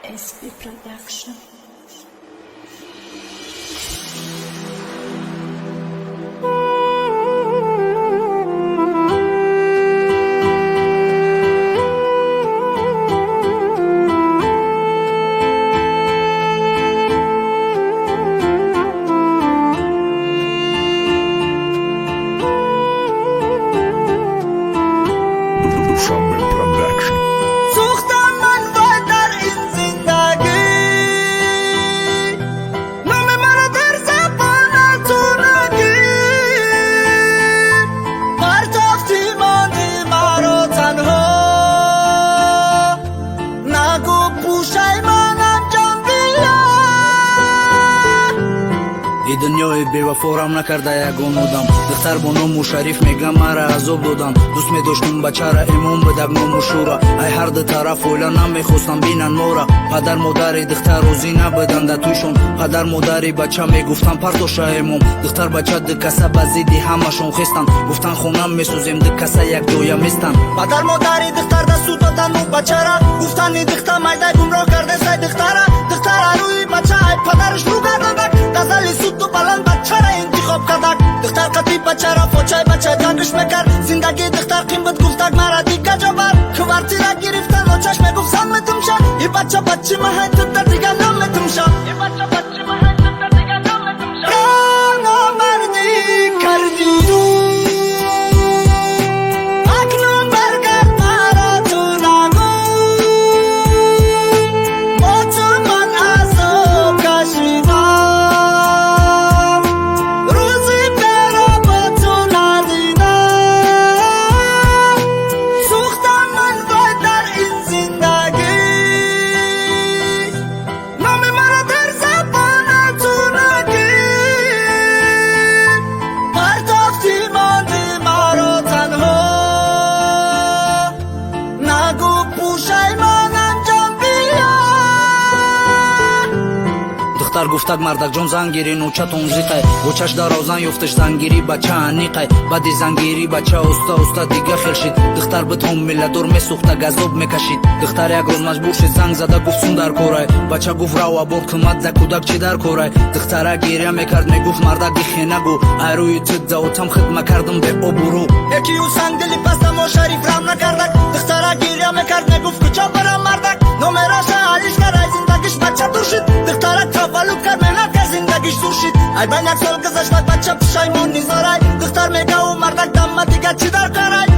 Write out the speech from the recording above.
SB Production. Душанбе Production. Сӯхтам ман вай дар ин зиндагӣ, номи маро дар забонату нагир. Партофтӣ, монди маро танҳо, нагӯ пушаймонам, ҷон бия. И дунёи бевафорам накарда ягон одам. Духтар бо ному Шариф мегам, мара азоб додам. Дӯст медоштум бачара, имон бидак ному Шура. Ай ҳар ду тараф оила намехостам бинан мора. Падар модари духтар розӣ набуданд да тӯйшон. Падар модари бача мегуфтан: «Партоша имом». Духтар, бача ду каса ба зидди ҳамашон хестанд. Гуфтан: «Хона месӯзем, ду каса якҷоя местанд». Падар модари духтар дастур додану бачара гуфтани: «Духта майдай гумроҳ кардесай духтара». Духтара рӯи бача ай падараш рӯ гардондак. Газали суду баланд бачара интихоб кардак. Духтар қатӣ бачара фочай бача ҷангиш мекард. Зиндагии духтар қин буд, гуфтак: «Мара дига ҷо бар». Квартира гирифтан, очаш мегуфт: «Зан метумша, и бача бачи маҳай, туда дига наметумша». Номардӣ кардӣ, акнун баргард, маро ту нагӯ, бо ту ман азоб кашидам, рӯзи беро бо ту надидам. Сӯхтам ман вай дар ин зиндагӣ, номи маро дар забонату нагир. Партофтӣ, монди маро танҳо, нагӯ пушаймонам, ҷон бия. Духтар гуфтак: «Мардакҷон, зангири, ночатон зиқай». Очаш дарозан ёфташ, зангирӣ бача аниқай. Баъди зангирӣ бача оста оста дига хел шид. Духтар буд ҳомиладор, месӯхта, газоб мекашид. Духтар як рӯз маҷбур шид, занг зада гуфт: «Сум дар корай». Бача гуфт: «Рав, аборт кунмад, за кӯдак чӣ дар корай?» Духтара гиря мекард, мегуфт: «Мардак, дихе нагӯ, ай рӯи ту даотам хидма кардам беобурӯ». Яки ӯ сангдили пастамо Шариф рам накардак. Духтара гиря мекард, мегуфт: «Куҷо барам, мардак?» Номераша алиш кард, ай зиндагиш бача дур шид. Духтара таваллуд кард, меҳнат кард, зиндагиш зур шид. Ай байн як сол гузаштак, бача пушаймон низорай. Духтар мега: «Ӯ мардак дамма дига чӣ дар корай?»